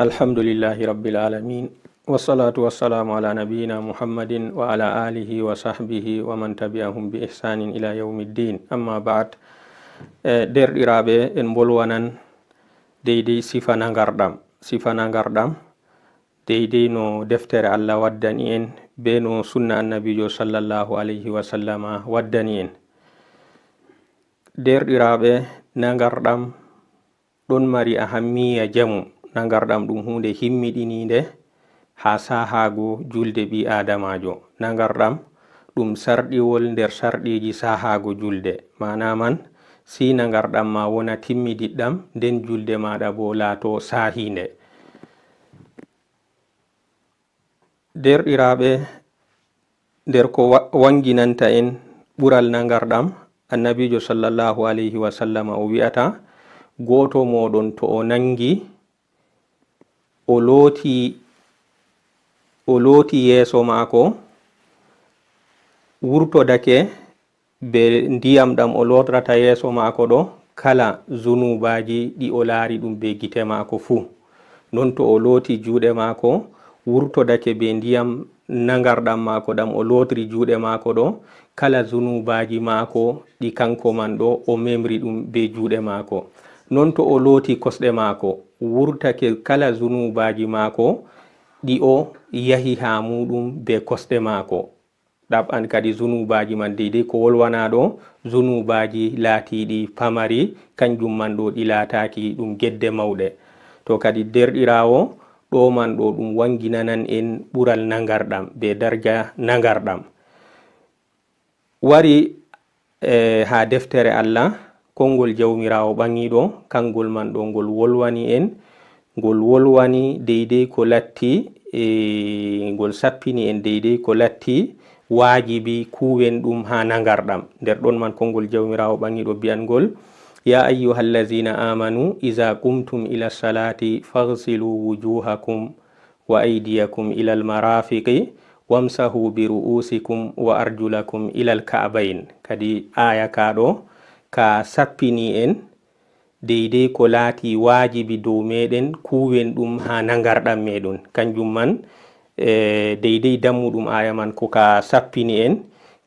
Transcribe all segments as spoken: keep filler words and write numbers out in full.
Alhamdulillahi Rabbil Alamin. Wassalatu wassalamu ala nabiyyina Muhammadin wa ala alihi wa sahbihi wa man tabi'ahum bi ihsanin ila yawmiddin. Amma ba'd. E, derɗiraaɓe, en mbolwanan deydey sifa nangarɗam. Sifa nangarɗam, deydey no deftere Allah waddani en, be no sunna Annabiijo sallallahu alayhi wa sallama waddani en. Derɗiraaɓe, nangarɗam ɗon mari ahammiya jamum. Nangarɗam ɗum huunde himmiɗiniinde haa sahaago julde ɓii Aadamaajo. Nangarɗam ɗum sarɗiwol nder sarɗiiji sahaago julde. Maana man, si nangarɗam ma wona timmidiɗɗam, nden julde maaɗa boo laato sahiinde. Derɗiraaɓe, nder ko wa-, waŋginanta en ɓural nangarɗam, Annabiijo sallallahu alayhi wa sallama o wi'ata, gooto mooɗon to o naŋgi, o looti, o looti yeeso maako, wurtodake, be ndiyam ɗam o lootrata yeeso maako ɗo, kala zunuubaaji ɗi o laari ɗum be gite maako fuu. Non to o looti juuɗe maako, wurtodake be ndiyam nangarɗam maako ɗam o lootri juuɗe maako ɗo, kala zunuubaaji maako ɗi kanko man ɗo o memri ɗum be juuɗe maako. Non to o looti kosɗe maako, wurtake kala zunuubaaji maako ɗi o yahi haa muuɗum be kosɗe maako. Ɗaɓɓan kadi zunuubaaji man, deydey ko wolwanaaɗo, zunuubaaji laatiiɗi pamari, kanjum man ɗo ɗi laataaki ɗum gedde mawɗe. To kadi derɗiraawo, ɗo man ɗo ɗum waŋginanan en ɓural nangarɗam, be darja nangarɗam. Wari, e, haa deftere Allah, konngol Jawmiraawo ɓaŋiiɗo, kanngol man ɗo ngol wolwani en, ngol wolwani deydey ko latti, e, ngol sappini en deydey ko latti waajibi kuuwen ɗum haa nangarɗam. Nder ɗon man konngol Jawmiraawo ɓaŋiiɗo bi'an ngol, "Ya ayyuhallazina amanu, iza qumtum ila salati, faghsilu wujuhakum wa aydiyakum ilal marafiqi, wamsahu bi ru'usikum wa arjulakum ilal ka'bayn." Kadi aya ka ɗo, ka sappini en, deydey ko laati waajibi dow meɗen, kuuwen ɗum haa nangarɗam meɗen. Kanjum man, e, deydey dammuɗum aya man ko ka sappini en,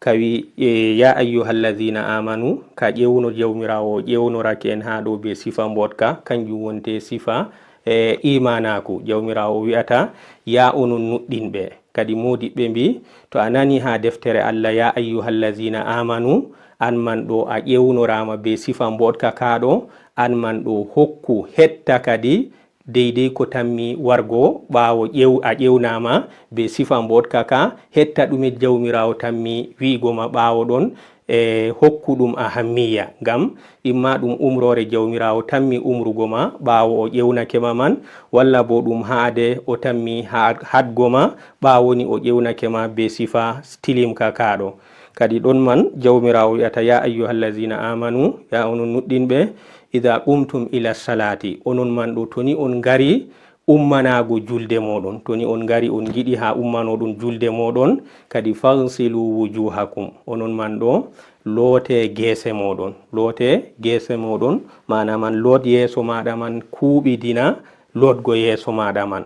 ka wi, e, "Ya ayyuhallazina amanu," ka ƴewno Jawmiraawo, o ƴewnorake en haa ɗo be sifa mboɗka, kanjum wonte sifa, e, imanaaku. Jawmiraawo o wi'ata, "Ya onon nuɗɗinɓe." Kadi moodiɓɓe mbi, to a nani haa deftere Allah, "Ya ayyuhallazina amanu," an man ɗo a ƴewnoraama be sifa mboɗka ka ɗo, an man ɗo hokku hetta kadi deydey ko tammi wargo ɓaawo ƴew-, a ƴewnaama be sifa mboɗka ka, hetta ɗume Jawmiraawo tammi wi'go ma ɓaawo ɗon, e, hokku ɗum ahammiya. Ngam imma ɗum umroore Jawmiraawo tammi umrugo ma ɓaawo o ƴewnake ma man, walla bo ɗum haade o tammi ha-, haɗgo ma ɓaawo ni o ƴewnake ma be sifa tilimka ka ɗo. Kadi ɗon man Jawmiraawo wi'ata, "Ya ayyuhallazina amanu," ya onon nuɗɗinɓe, "iza qumtum ila salati," onon man ɗo to ni on ngari ummanaago julde mooɗon, to ni on ngari on ngiɗi haa ummanoɗon julde mooɗon, kadi faghsilu wujuhakum, onon man ɗo loote geese mooɗon, loote geese mooɗon, maana man loot yeeso maaɗa man, kuuɓidina lootgo yeeso maaɗa man.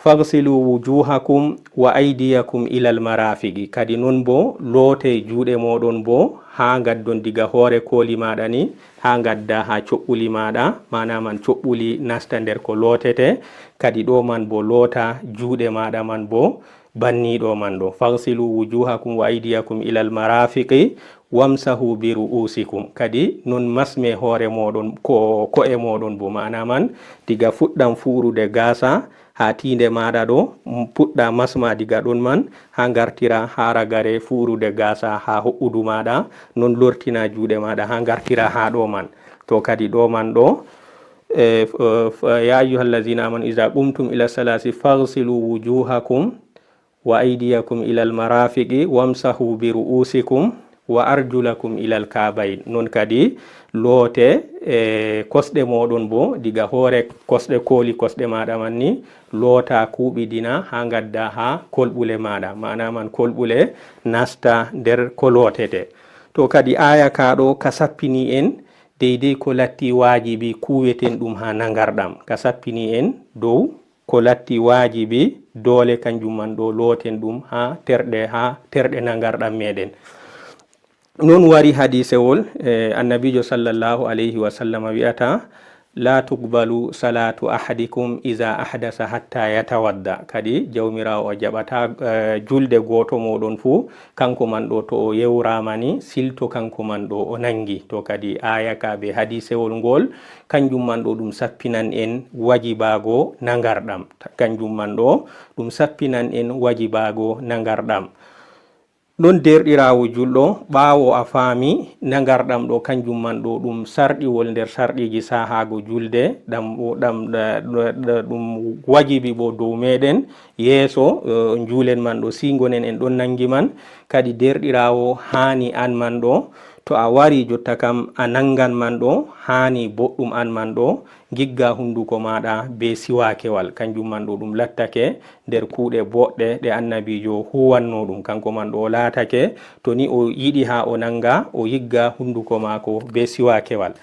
"Faghsilu wujuhakum wa aydiyakum ilal marafiqi." Kadi non bo, loote juuɗe mooɗon bo, haa ngaddon diga hoore kooli maaɗa ni, haa ngadda haa coɓɓuli maaɗa, maana man coɓɓuli nasta nder ko lootete. Kadi ɗo man bo, loota juuɗe maaɗa man bo, banni ɗo man ɗo. "Faghsilu wujuhakum wa aydiyakum ilal marafiqi, wamsahu bi ru'usikum." Kadi non masme hoore mooɗon, ko, ko'e mooɗon bo, maana man diga fuɗɗam fuurude gaasa, haa tiinde maaɗa ɗo, m-, puɗɗa masma diga ɗon man, haa ngartira haa ragare fuurude gaasa, haa ho'udu maaɗa, non lortina juuɗe maaɗa, haa ngartira haa ɗo man. To kadi ɗo man ɗo, e, f-, f-, "Ya ayyuhallazina amanu, iza qumtum ila salati, faghsilu wujuhakum wa aydiyakum ilal marafiqi, wamsahu bi ru'usikum, wa arjulakum ilal ka'bayn." Non kadi loote, e, kosɗe mooɗon bo, diga hoore kosɗe, kooli kosɗe maaɗa man ni, loota kuuɓidina haa ngadda haa kolɓule maaɗa, maana man kolɓule nasta nder ko lootete. To kadi aya ka ɗo ka sappini en deydey ko latti waajibi kuuweten ɗum haa nangarɗam. Ka sappini en dow ko latti waajibi, doole kanjum man ɗo looten ɗum haa terɗe, haa terɗe nangarɗam meɗen. Non wari hadisewol, eh, Annabiijo sallallahu alayhi wa sallam wi'ata, "La tuqbalu salatu ahadikum iza ahdasa hatta yatawadda." Kadi Jawmiraawo o jaɓata, eh, julde gooto mooɗon fuu, kanko man ɗo to o yewraama ni, silto kanko man ɗo o nangi. To kadi aaya ka be hadisewol ngol, kanjum man ɗo ɗum sappinan en wajibaago nangarɗam. Kanjum man ɗo ɗum sappinan en wajibaago nangarɗam. Ɗon deerɗiraawo julɗo, ɓaawo a faami nangarɗam ɗo, kanjum man ɗo ɗum sarɗiwol nder sarɗiiji sahaago julde, ɗam, ɗam, ɗa-, ɗa-, ɗa-, ɗum wajibi bo dow meɗen, yeeso, eh, njuulen man ɗo, si ngonen en ɗon nangi man. Kadi deerɗiraawo haani an man ɗo, to a wari jotta kam a nangan man ɗo, haani boɗɗum an man ɗo, ngigga hunduko maaɗa be siwaakewal, kanjum man ɗo ɗum lattake nder kuuɗe boɗɗe ɗe Annabiijo huwanno ɗum. Kanko man ɗo laatake, to ni o yiɗi haa o nanga, o yigga hunduko maako be siwaakewal.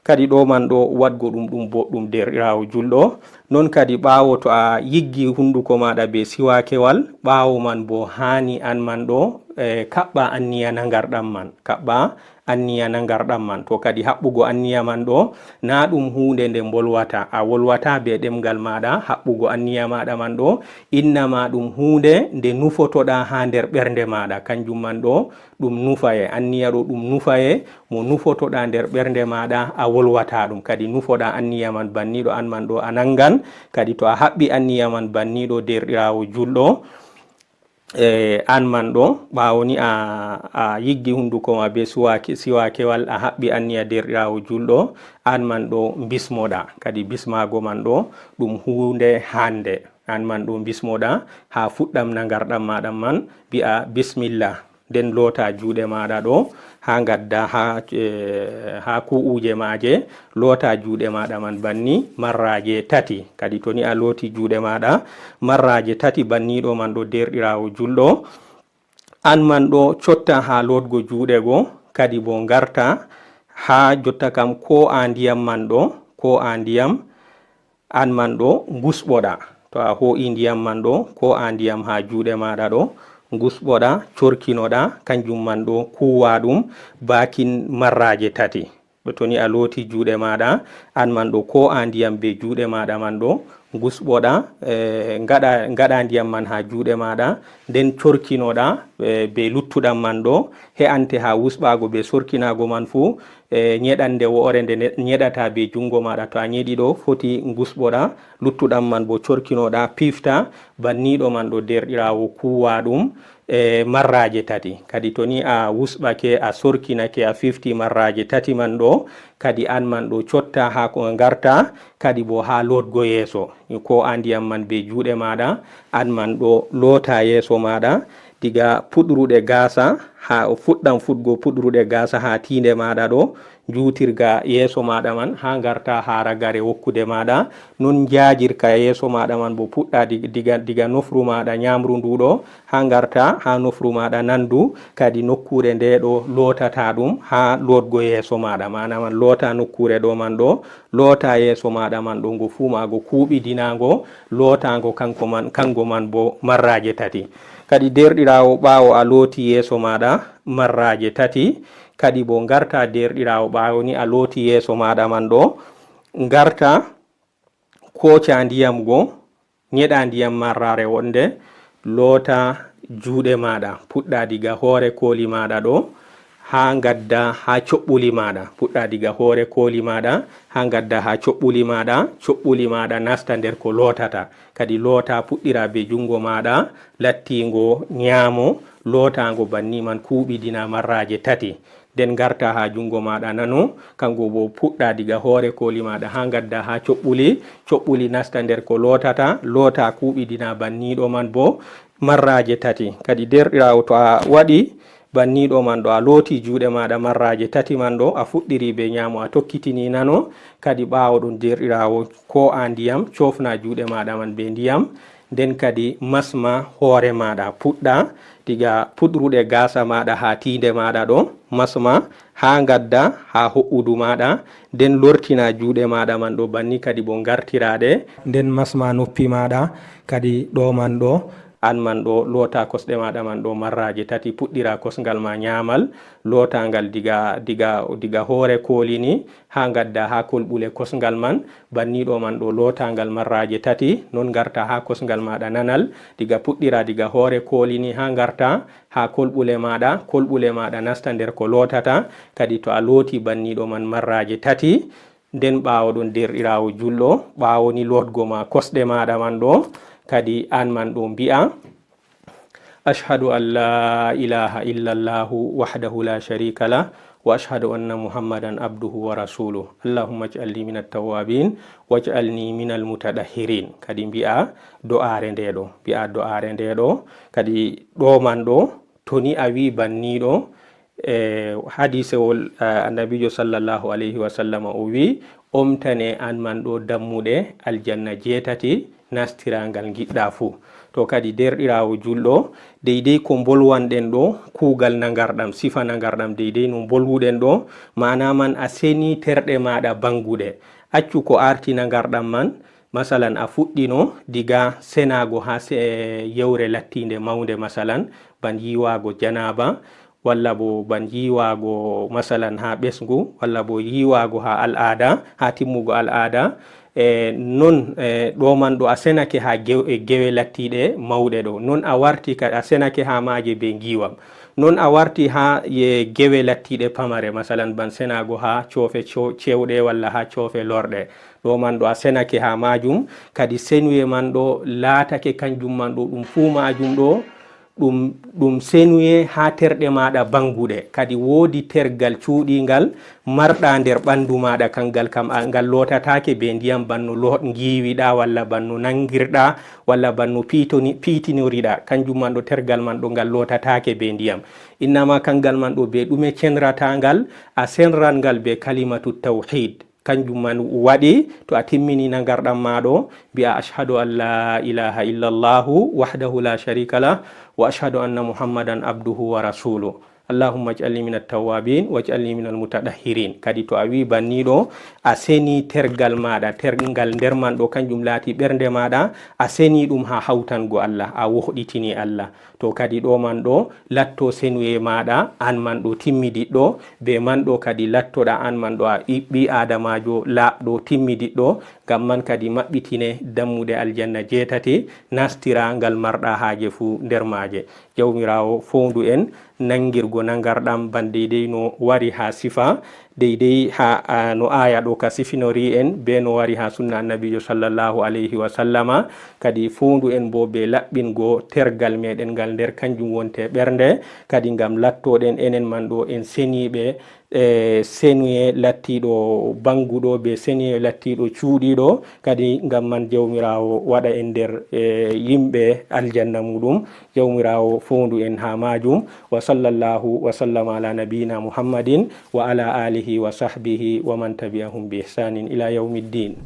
Kadi ɗo man ɗo waɗgo ɗum, ɗum boɗɗum deerɗiraawo julɗo. Non kadi ɓaawo to a yiggi hunduko maaɗa be siwaakewal, ɓaawo man bo haani an man ɗo, eh, kaɓɓa anniya nangarɗam man. Kaɓɓa anniya nangarɗam man. To kadi haɓɓugo anniya man ɗo, na ɗum huunde nde mbolwata, a wolwata be ɗemngal maaɗa, haɓɓugo anniya maaɗa man ɗo, innama ɗum huunde nde nufotoɗa haa nder ɓernde maaɗa, kanjum man ɗo ɗum nufaye, anniya ɗo ɗum nufaye, mo nufotoɗa nder ɓernde maaɗa, a wolwata ɗum. Kadi nufoɗa anniya man banniɗo an man ɗo a nangan, kadi to a haɓɓi anniya man banniɗo deerɗiraawo julɗo, e, an man ɗo, ɓaawo ni a, a yiggi hunduko ma be suwaake-, siwaakewal, a haɓɓi anniya deerɗiraawo julɗo, an man ɗo bismoɗa. Kadi bismaago man ɗo, ɗum huunde hande. An man ɗo bismoɗa, haa fuɗɗam nangarɗam maaɗa man, mbi'a bismillah. Nden loota juuɗe maaɗa ɗo, haa ngadda haa, e, haa ku'uje maaje, loota juuɗe maaɗa man banni marraaje tati. Kadi to ni a looti juuɗe maaɗa marraaje tati banniɗo man ɗo deerɗiraawo julɗo, an man ɗo cotta haa lootgo juuɗe go, kadi bo ngarta haa jotta kam ko a ndiyam man ɗo, ko a ndiyam an man ɗo ngusɓoɗa. To a hoo'i ndiyam man ɗo, ko a ndiyam haa juuɗe maaɗa ɗo, ngusɓoɗa, corkinoɗa, kanjum man ɗo kuuwa ɗum baakin marraaje tati. Ɗo to ni a looti juuɗe maaɗa, an man ɗo ko a ndiyam be juuɗe maaɗa man ɗo, ngusɓoɗa, eh, ngaɗa, ngaɗa ndiyam man haa juuɗe maaɗa, nden corkinoɗa, eh, be luttuɗam man ɗo, he'ante haa wusɓaago be sorkinaago man fuu, eh, nyeɗande wo'ore nde ne-, nyeɗata be juŋngo maaɗa. To a nyeɗi ɗo, foti ngusɓoɗa, luttuɗam man bo corkinoɗa, pifta, banniɗo man ɗo deerɗiraawo kuuwa ɗum, e marraaje tati. Kadi to ni a wusɓake, a sorkinake, a fifti marraaje tati man ɗo, kadi an man ɗo cotta haa ko ngarta, kadi bo haa lootgo yeeso. Ko a ndiyam man be juuɗe maaɗa, an man ɗo loota yeeso maaɗa, diga puɗruɗe gaasa, haa o fuɗɗam fuɗgo puɗruɗe gaasa haa tiinde maaɗa ɗo, njuutirga yeeso maaɗa man, haa ngarta haa ragare wokkude maaɗa. Non njaajirka yeeso maaɗa man bo puɗɗa dig-, diga, diga nofru maaɗa nyaamru ndu ɗo, haa ngarta haa nofru maaɗa nandu, kadi nokkuure nde ɗo lootata ɗum haa lootgo yeeso maaɗa. Maana man loota nokkuure ɗo man ɗo, loota yeeso maaɗa man ɗo, ngo fuu maago kuuɓidinaago, lootaango kanko man, kango man bo marraaje tati. Kadi deerɗiraawo, ɓaawo a looti yeeso maaɗa marraaje tati, kadi bo ngarta deerɗiraawo, ɓaawo ni a looti yeeso maaɗa man ɗo, ngarta, kooca ndiyam go, nyeɗa ndiyam marraare wonde, loota juuɗe maaɗa, puɗɗa diga hoore kooli maaɗa ɗo, haa ngadda haa coɓɓuli maaɗa, puɗɗa diga hoore kooli maaɗa, haa ngadda haa coɓɓuli maaɗa, coɓɓuli maaɗa nasta nder ko lootata. Kadi loota puɗɗira be juŋngo maaɗa, lattiingo nyaamo, lootaango banni man kuuɓidina marraaje tati. Nden ngarta haa juŋngo maaɗa nano, kaŋgo boo puɗɗa diga hoore kooli maaɗa haa ngadda haa coɓɓuli, coɓɓuli nasta nder ko lootata, loota kuuɓidina banniiɗo man boo marraaje tati. Kadi deerɗiraawo, to a waɗi banniiɗo man ɗo, a looti juuɗe maaɗa marraaje tati man ɗo, a fuɗɗiri bee nyaamo, a tokkitini nano, kadi ɓaawo ɗon deerɗiraawo, koo'a ndiyam, coofna juuɗe maaɗa man bee ndiyam, nden kadi masma hoore maaɗa, puɗɗa diga puɗruɗe gaasa maaɗa haa tiinde maaɗa ɗo, masma, haa ngadda haa ho'udu maaɗa, nden lortina juuɗe maaɗa man ɗo, banni kadi bo ngartira ɗe. Nden masma noppi maaɗa kadi ɗo man ɗo, an man ɗo, loota kosɗe maaɗa man ɗo marraaje tati, puɗɗira kosngal ma nyaamal, loota ngal diga, diga, diga hoore kooli ni, haa ngadda haa kolɓule kosngal man, banni ɗo man ɗo, loota ngal marraaje tati, non ngarta haa kosngal maaɗa nanal, diga puɗɗira diga hoore kooli ni haa ngarta haa kolɓule maaɗa, kolɓule maaɗa nasta nder ko lootata. Kadi to a looti banni ɗo man marraaje tati, nden ɓaawo ɗon, deerɗiraawo julɗo, ɓaawo ni lootgo ma kosɗe maaɗa man ɗo, kadi an man ɗo mbi'a, أشهد أن لا إله إلا الله وحده لا شريك له، وأشهد أن محمدا عبده ورسوله. اللهم اجعلني من التوابين واجعلني من المتطهرين. Kadi mbi'a do'aare nde ɗo, mbi'a do'aare nde ɗo. Kadi ɗo man ɗo, to ni a wi banni ɗo, e hadisewol, eh, Annabiijo sallallahu alayhi wa sallama, o wi, omtane an man ɗo dammuɗe aljanna jeetati, nastira ngal ngiɗɗa fuu. To kadi, deerɗiraawo julɗo, deydey ko mbolwanɗen ɗo, kuugal nagarɗam, sifa nagarɗam, deydey no mbolwuɗen ɗo, maana man a seni terɗe maaɗa baŋguɗe. Accu ko aarti nagarɗam man, masalan, a fuɗɗino diga senaago haa se-, yewre lattiinde mawnde, masalan, ban yiwaago janaaba, walla bo ban yiwaago, masalan, haa ɓesngu, walla bo yiwaago haa al'aada, haa timmugo al'aada. E non, e ɗo man ɗo a senake haa gew-, e gewe lattiiɗe mawɗe ɗo. Non a warti ka-, a senake haa maaje be ngiiwam. Non a warti haa ye gewe lattiiɗe pamare, masalan, ban senaago haa coofe cew-, cewɗe walla haa coofe lorɗe. Ɗo man ɗo a senake haa maajum, kadi senuye man ɗo laatake kanjum man ɗo ɗum fuu maajum ɗo, ɗum, ɗum senuye haa terɗe maaɗa baŋguɗe. Kadi woodi tergal cuuɗiingal marɗa nder ɓandu maaɗa, kangal kam a, ngal lootataake be ndiyam, banno lo-, ngiiwiɗa, walla banno naŋgirɗa, walla banno piitoni-, piitinoriɗa. Kanjum man ɗo, tergal man ɗo, ngal lootataake be ndiyam. Innama kangal man ɗo, be ɗume cenrata ngal? A senran ngal be kalimatu tawhid. Kanjum man waɗi, to a timmini nagarɗam ma ɗo, mbi'a, "Ashhadu an la ilaha illa Allahu wahdahu la sharika lah, wa ashhadu anna Muhammadan abduhu wa rasuluh. Allahumma ij'alni minat tawwabin, waj'alni minal mutatahhirin." Kadi to a wi banni ɗo, a seni tergal maɗa, tergal nder man ɗo, kanjum laati ɓernde maɗa, a seni ɗum ha hawtango Allah, a wohɗitini Allah. To kadi ɗo man ɗo latto senuye maɗa, an man ɗo timmidiɗɗo, be man ɗo kadi lattoɗa an man ɗo a ɓi, ɓi Adamajo laaɓɗo timmidiɗɗo, ngam man kadi maɓɓitine dammuɗe aljanna jeetati, nastira ngal marɗa haaje fuu nder maaje. Jawmiraawo fowndu en nangirgo nangarɗam ban deydey no wari ha sifa, deydey ha, a, no aya ɗo ka sifinori en, be no wari ha sunna Annabijo sallallahu alayhi wa sallama. Kadi fowndu en bo be laɓɓingo tergal meɗen ngal nder kanjum wonte ɓernde, kadi ngam lattoɗen enen man ɗo en seniɓe, e senuye lattiɗo banguɗo be senuye lattiɗo cuuɗiɗo, kadi ngam man Jawmiraawo waɗa en nder, e, yimɓe aljanna muɗum. Jawmiraawo fowndu en ha majum. Wa sallallahu wa sallama ala nabiyina Muhammadin wa ala alihi wa sahbihi wa man tabi'ahum bi ihsanin ila yawmiddin.